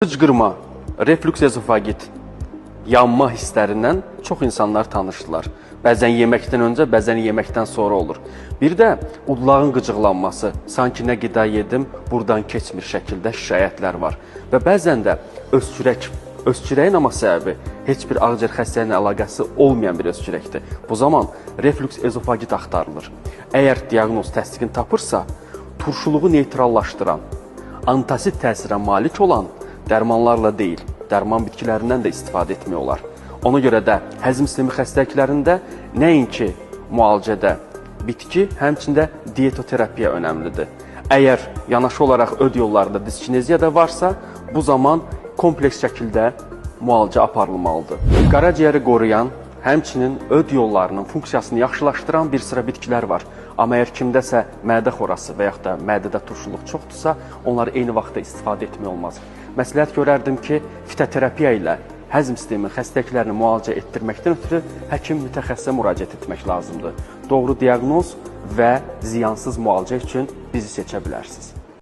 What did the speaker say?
Hıçqırma, reflüks ezofagit, yanma hisslərindən çox insanlar tanışdılar. Bəzən yeməkdən öncə, bəzən yeməkdən sonra olur. Bir də udlağın qıcıqlanması, sanki nə qida yedim, buradan keçmir şəkildə şikayətlər var. Və bəzən də öskürək, öskürəyin amma səbəbi heç bir ağciyər xəstəliyinə əlaqəsi olmayan bir öskürəkdir. Bu zaman reflüks ezofagit axtarılır. Əgər diaqnoz təsdiqini tapırsa, turşuluğu neytrallaşdıran, antasid təsirə malik olan dərmanlarla deyil, dərman bitkilərindən də istifadə etmək olar. Ona görə də həzm sistemi xəstəliklərində nəinki müalicədə bitki, həmçində dietoterapiya önəmlidir. Əgər yanaşı olaraq öd yollarında diskineziya da varsa, bu zaman kompleks şəkildə müalicə aparılmalıdır. Qaraciyəri qoruyan, həmçinin öd yollarının funksiyasını yaxşılaşdıran bir sıra bitkilər var. Amma əgər kimdəsə mədə xorası və yaxud da mədədə turşuluq çoxdursa, onları eyni vaxtda istifadə etmək olmaz. Məsləhət görərdim ki, fitoterapiya ilə həzm sistemi xəstəliklərini müalicə etdirməkdən ötürü həkim mütəxəssisə müraciət etmək lazımdır. Doğru diaqnoz və ziyansız müalicə üçün bizi seçə bilərsiniz.